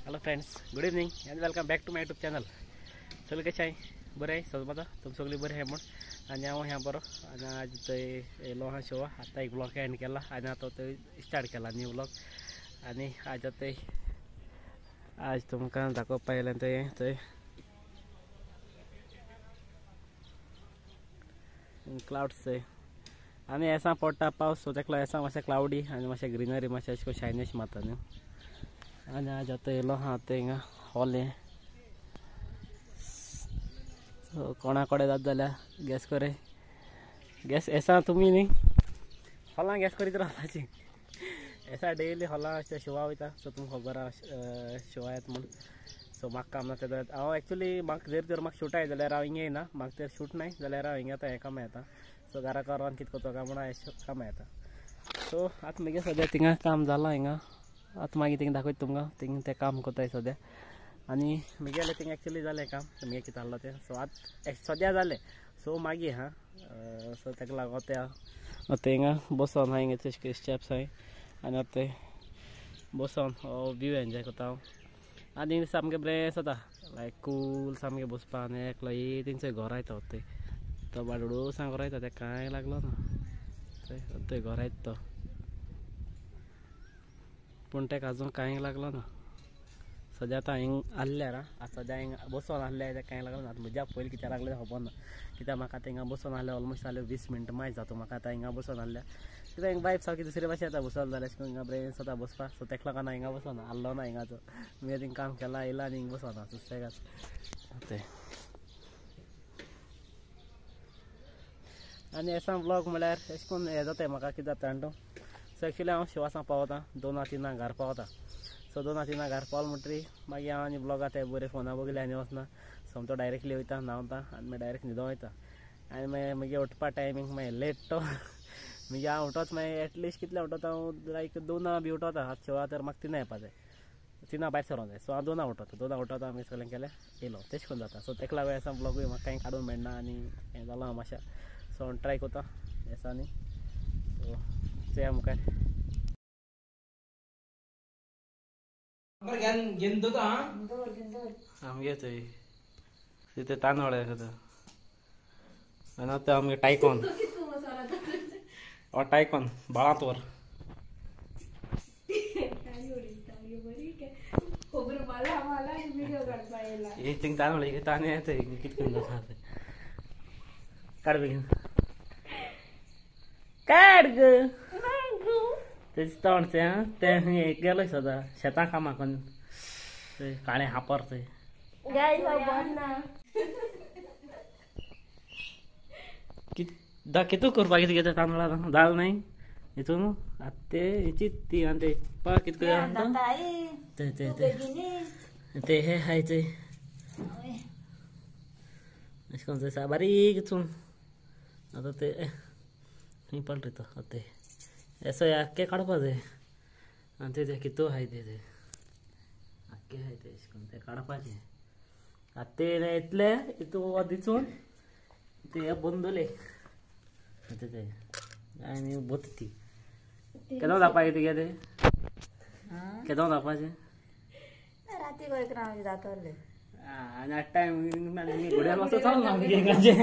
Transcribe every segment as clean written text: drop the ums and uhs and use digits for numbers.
Hello friends, good evening and welcome back to my YouTube channel. सगळे कशें आहे? बरें आहे सजमाता तुम सगळी बरें आहे म्हूण आनी हांव ह्या बरो. आनी आज थंय येयलो आहा शोवा. आतां एक ब्लॉग एंड केला आनी आतां थंय स्टार्ट केला न्यू ब्लॉग. आनी आज थंय आज तुमकां दाखोवपा येयलें थंय थंय क्लाउड्स थंय. आनी एसां पडटा पावस, सो तेका एसां मातशें क्लावडी आनी मातशें ग्रिनरी मातशें अशें करून शायनी अशें मारता न्हू. आनी आज आतां येयलो आहा आतां हिंगा हॉल हें. सो कोणा कडेन जाता जाल्यार गॅस करे गॅस एसां तुमी न्ही हॉलां गॅस करीत रावपाची. एसां डेली हॉलां अशें शिवा वयता. सो तुमकां खबर आहा शिवा येता म्हूण. सो म्हाका काम नासता जाल्यार हांव एक्चुली म्हाका जर तर म्हाका शूट आय जाल्यार हांव हिंगा येयना. म्हाका तर शूट नाय जाल्यार हांव हिंगा येता हें कामां येता. सो घरा रावन कितें करता काय म्हूण हांव कामां येता. सो आतां म्हगे सद्या थिंगा काम जालां हिंगा. आतां मागीर थिंगा दाखयता तुमकां थिंगा तें काम करताय सद्या. आनी म्हगेलें थिंगा एक्चुली जालें काम म्हगे कितें आहलो तें. सो आतां सद्या जालें. सो मागीर हा सो ताका लागून तें आतां हिंगा बसोन आहा. हिंगा स्टेप्स आहाय आनी आतां तें बसोन हो व्यू एन्जॉय करता हांव. आनी सामकें बरें जाता लायक कूल सामकें बसपा. आनी एकलो थिंगसर घोरायता तें तो बाडूडो सांग घोरायता तें कांय लागलो ना थंय घोरायता तो. पूण तेका अजून कांय लागलो ना. सद्या आतां हिंग आहल्यार आतां सद्या हिंगा बसोन आहल्यार तें कांय लागलो ना. आतां म्हज्या पयलीं कित्याक लागलें खबर ना. कित्याक म्हाका आतां हिंगा बसोन आहल्यार ऑलमोस्ट जालें 20 मिनटां मायज जाता म्हाका आतां हिंगा बसोन आहल्यार. कित्याक हिंगा वायब सारकी दुसरे भाशेन येता बसोन जाल्यार अशें करून हिंगा बरें दिसता बसपाक. सो तेका लागून हिंगा बसोन आहलो ना हिंगाचो. मागीर थिंगा काम केलां येयलां आनी हिंगा बसोन सुसेगाद तें. आनी एसां ब्लॉग म्हळ्यार अशें करून हें जाता म्हाका कितें जाता जाणा तूं. सो एक्चुली हांव शिवासां पावता 2 3 घर पावता. सो 2 3 घर पावलो म्हणटरी मागीर हांव आनी ब्लॉगा ते बरें फोना बगले आनी वचना. सोमतो डायरेक्टली वयता न्हांवता आनी मागीर डायरेक्ट न्हिदों वयता. आनी मागीर मागीर उठपा टायमींग मागीर लेट तो. मागीर हांव उठोच मागीर एटलिस्ट कितले उठोता हांव लायक 2 बी उठोता. आतां शिवा तर म्हाका 3 येवपा जाय, 3 भायर सरोंक जाय. सो हांव 2 उठोता 2 उठोता मागीर सगळें केलें येयलो तेश करून जाता. सो तेका लागून एसां ब्लॉगूय म्हाका कांय काडूंक मेळना आनी हें जालां हांव मातशें. सो हांव ट्राय करता एसांनी. सो चोया मुखार. आमगे थंय तिथे तांदूळ आनी आतां आमगे टायकॉन टायकॉन बाळांत वर. थिंग तांदूळ तांदूळ येता कितें जाता काड बेगीन काड ग तेजें तोंड तें तें गेलो सदां शेतां कामां करून थंय काळें हापर थंय. कितू करपाक कितें घेता तांदळां जालें न्हय हितून आतां ते हेची ती आनी ते पळय कितें तें तें तें हें आहाय थंय अशें करून थंय बारीक हितून आतां ते थंय पडटा तो आतां ते एसो आख्खे काडपा जाय. आनी ते कितू आहाय ते ते आख्खे आहाय ते अशें करून ते काडपाचें. आतां ते येतले हितू वत दिसून ते बंदले आतां ते आनी बोत ती केदो जावपाचें तुगे तें केदो जावपाचें राती इकरांक जातलें. आनी आतां टायम घुड्यार मातसो चलना हिंगाचें.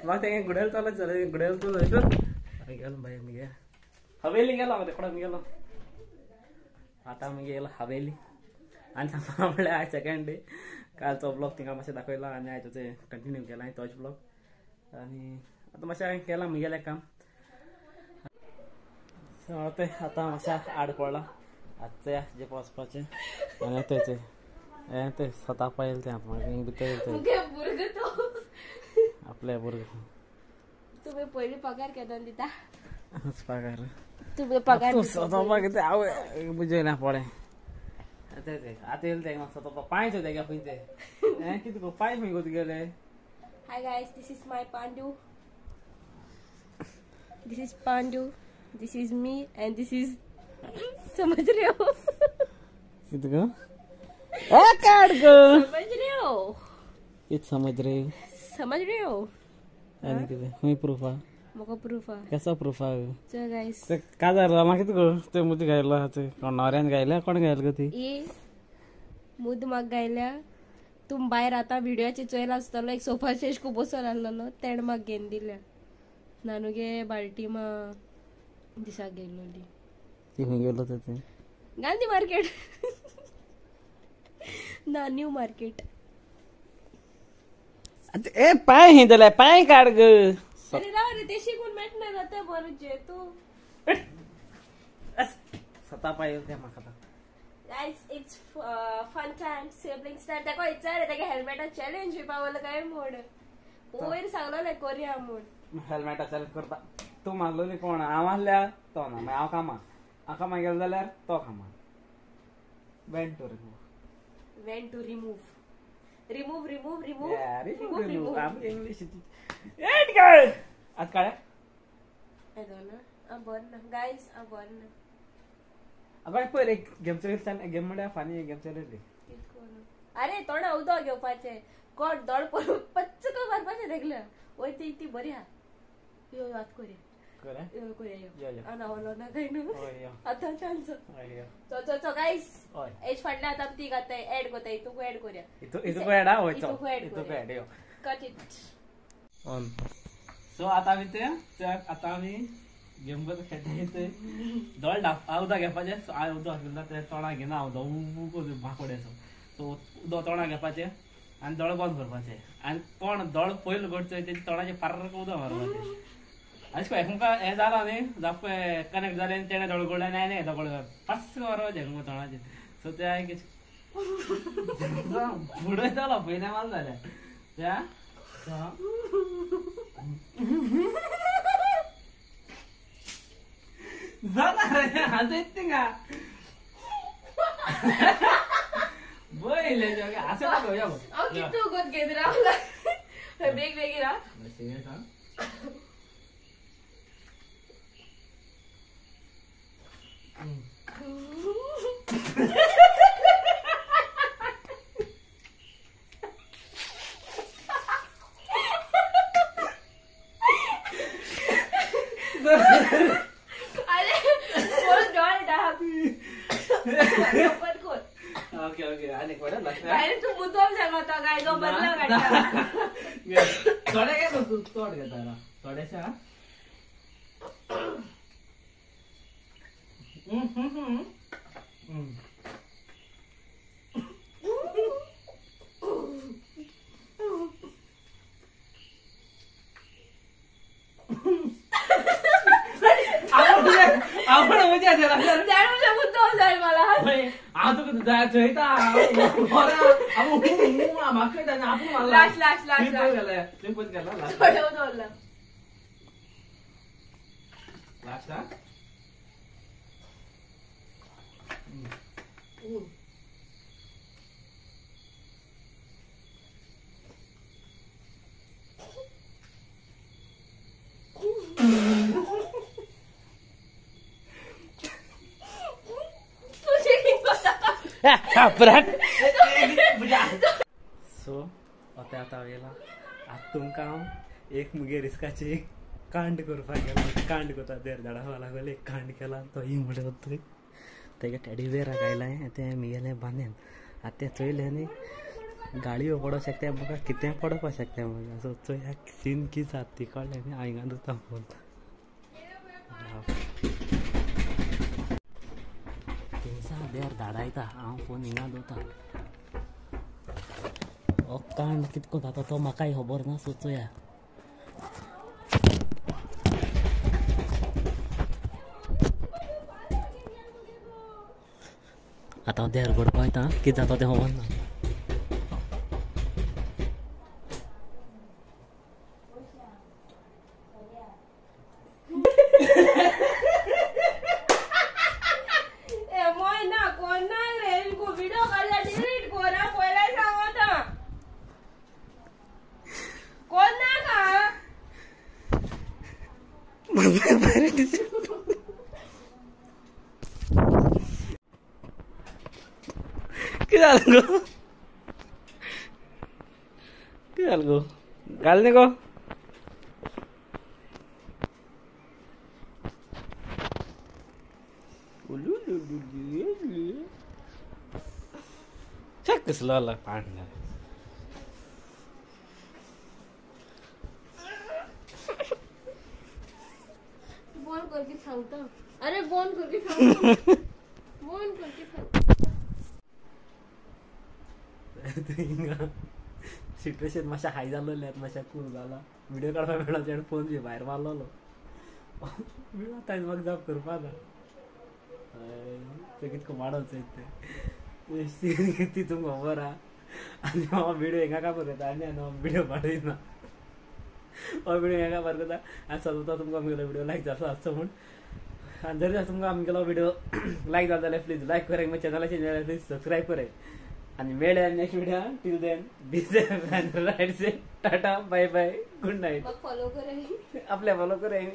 म्हाका तें गुडेल चलत जालें गुडेल तूं गेलो बाय मगे हवेली गेलो हांव तेकडो गेलो. आतां मागीर येयलो हवेली. आनी म्हणल्यार आयज सेकेंड डे. कालचो ब्लॉग थिंगा मातशें दाखयलो आनी आयज तें कंटिन्यू केला हांवें तोच ब्लॉग. आनी आतां मातशें हांवें केलां म्हगेलें काम. सो तें आतां मातशें आड पडलां. आतां चया जें वचपाचें आनी तें हें तें स्वता येयलें तें आतां मागीर भितर येयलें आपले भुरगे. तुमी पयलीं पगार केन्ना दिता? पगार तुमी पगार सतोपा कितें हांव बुजयना पळय. आतां तें आतां येयलें तें सतोपा पांय चोय तेगे खंय ते हें कितें पांय खंय गो तुगेले. Hi guys, this is my Pandu. This is Pandu, this is me and this is समझ रहे हो? कितें गो काड गो समझ रहे हो? कितें समझ रहे हो? समझ रहे हो? आनी कितें खंय प्रूफ आहा? म्हाका प्रूफ आहा. कसो प्रूफ आहा? चल गायस ते काजार जाला कितें गो ते मुदी गायलो आहा ते कोण न्हवऱ्यान गायल्या कोण गायलो गो ती? ही मुद म्हाका गायल्या. तूं भायर आतां व्हिडियोचे चोयला आसतलो एक सोफाचेर खूब बसोन आहलोलो तेणें म्हाका घेवन दिल्या. नानुगे बाल्टी मा दिसाक गेल्लोली. ती खंय गेलो तर ते? गांधी मार्केट ना न्यू मार्केट. ए पांय ही जाल्यार पांय काड ग. अरे राव रे ते शिकून मेटना जाता बरें जे तूं सता पांय येवं ते म्हाका. Guys, it's fun time, siblings time. ताका विचार ताका हेल्मेटा चॅलेंज पावलो काय म्हूण वयर सांगलोलें कोरया म्हूण. हेल्मेटा चॅलेंज करता तूं मारलोली कोण? हांव आसल्यार तो ना, मागीर हांव कामाक, हांव कामाक गेलो जाल्यार तो कामाक. When to remove, when to remove, remove remove remove remove remove. आमकां इंग्लीश काय आतां काळ्या ना हांव बरें ना गायज, हांव बरें ना. अगो पयर एक गेम चलयली, गेम म्हणल्यार फानी गेम चलयली. अरे तोंडा उदक घेवपाचें कोट दोड पच्च मारपाचें देखल्या वयर ती ती बरी आहा. यो यो आतां कोरया कोरया यो आनी ना काय न्हू आतां चान्स. चो चो चो गायज एज फाटल्या आतां आमी ती घाताय एड कोताय इतूक एड कोरया. इतूक एड आ हय चो इतूक एड यो कट it on. सो आतां आमी ते आतां आमी गेम करता खेळटा ते दोळे उदक घेवपाचें. सो हांवें उदक घेतला तें तोंडाक घेना उदक उब भाकोडेचो. सो उदक तोंडाक घेवपाचें आनी दोळे बंद करपाचे आनी कोण दोळे पयलो घडचो तेजे तोंडाचें फार्र उदक मारपाचें. आनी एकमेका हें जालां न्ही जाप कनेक्ट जालें आनी तेणें दोळे उगडले आनी हांवें दोळे फास्ट मारपाचें एकमेका तोंडाचेर. सो ते हांवें बुडयतलो पयलें माल जाल्यार त्या जाता रे हांसयत थिंगा बयले हांसयता यो. हांव कितू गोत घेत रावला बेग बेगीन राव. सिरियस आं ओके ओके आनी एक लास्ट. तूं मुद्दम सांगता काय जो बदला काडटा. थोडे घे तूं चड घेता थोडेशे. आवड मजा मुद्दम जाय मला. हांव तुका चोयता आपूण मारला. लास्ट लास्ट लास्ट तुवें पयस गेला थोडें दवरला लास्ट. सो आतां आतां येयला आतां तुमकां हांव एक मुगे रिस्काची एक कांड करपाक गेला. कांड करता देर झाडा लागले एक कांड केला तो ही म्हणटा थंय तेगे टेडी बियराक आयलां तें मुगेलें बांदेन. आतां तें चोयलें न्ही गाळयो पडोंक शकता म्हाका कितें पडोवपाक शकता म्हाका. सो चोया सीन कितें जाता ती कळ्ळें न्ही. हांव हिंगा दवरता फोन. देर धाडायता हांव फोन हिंगा दवरता. हो कांड कितको जाता तो म्हाकाय खबर ना. सो चोया आतां हांव देर घडपाक वयता कितें जाता तें खबर ना. कितें जालें गो? कितें जालें गो? घाल न्ही गो. कसलो आला पांड बोन करके सांगता. अरे बोन करके सांगता. बोन करके सांगता. सिट्युएशन मातशें हाय जाल्लें, मातशें कूल जाला. व्हिडिओ काडपाक मेळना तेणें फोन बी भायर मारलेलो. आतां म्हाका जाप करपा ना. तें कितको माडोन चोयत तें ती तुमकां खबर आहा. आनी हांव व्हिडिओ हिंगा काबर करता आनी हांव व्हिडिओ पाडयना. हो व्हिडिओ हिंगा काबर करता आनी सदोता तुमकां आमगेलो व्हिडिओ लायक जातलो आसचो म्हूण. आनी जर तुमकां आमगेलो व्हिडिओ लायक जालो जाल्यार प्लीज लायक कराय, मागीर चॅनलाचेर जाल्यार प्लीज सबस्क्रायब कराय. आनी मेळ्या next video. Till then be safe and ride safe. Tata, bye bye, good night. Follow कराय आपल्या, फॉलो कराय.